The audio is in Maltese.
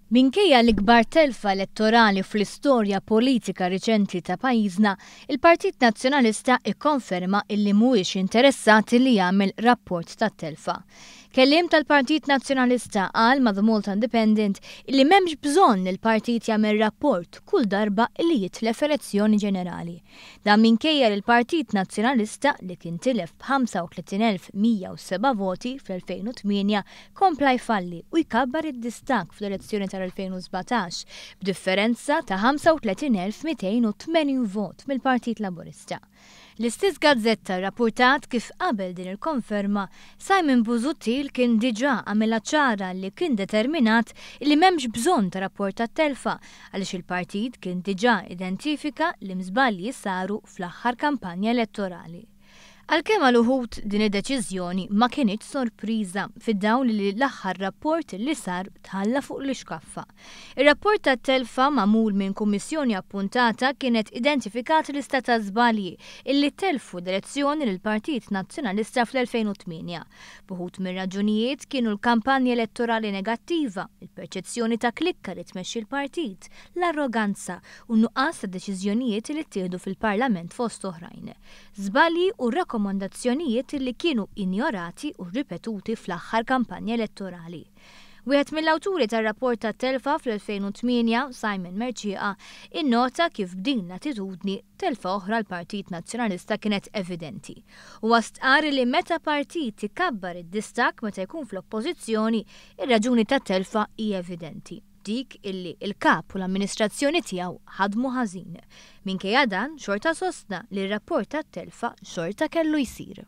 Minkejja l-ikbar telfa elettorali fl-istorja politika riċenti ta' pajjiżna, il-Partit Nazzjonalista ikkonferma illi mhuwiex interessat li jagħmel rapport tat-telfa. Kelliem tal-Partit Nazzjonalista qal ma' The Malta Independent illi m'hemmx bżonn li l-partit jagħmel rapport kull darba illi jitlef elezzjoni ġenerali. Dan minkejja li l-Partit Nazzjonalista, li kien tilef b'35,107 voti fl-2008, kompla jfalli u jkabbar id-distakk fl-elezzjoni tal-2017 b'differenza ta' 35,280 vot mill-Partit Laburista. L-istess gazzetta rrappurtat kif qabel din il-konferma, Simon Busuttil kien diġà għamilha ċara li kien determinat li m'hemmx bżonn ta' rapport tat-telfa għaliex il-partit kien diġà identifika li żbalji saru fl-aħħar kampanja elettorali. Għalkemm għal uħud din id-deċiżjoni ma kinitx sorpriża fid-dawl li l-aħħar rapport li sar tħalla fuq l-ixkaffa. Ir-rapport tat-telfa magħmul minn kummissjoni appuntata kienet identifikat lista ta' żbalji illi telfu l-elezzjoni lill-Partit Nazzjonalista fl-2008. B'uħud mir-raġunijiet kienu l-kampanja elettorali negattiva, il-perċezzjoni ta' klikka li tmexxi l-partit, l-arroganza u n-nuqqas ta' deċiżjonijiet li ttieħdu fil-Parlament fost oħrajn. Żbalji u rakkomandazzjonijiet li kienu injorati u ripetuti fl-aħħar kampanja elettorali. Wieħed mill-awturi tar-rapport tat-telfa fl-2008, Simon Mercieca, innota kif b'din l-attitudni telfa oħra l-Partit Nazzjonalista kienet evidenti. Huwa stqarr li meta partit ikabbar id-distakk meta jkun fl-oppożizzjoni, ir-raġuni tat-telfa hi evidenti. Dik illi il-kap u l-amministrazzjoni tiegħu ħadmu ħażin. Minkejja dan, xorta sostna li r-rapport tat-telfa xorta kellu jsir.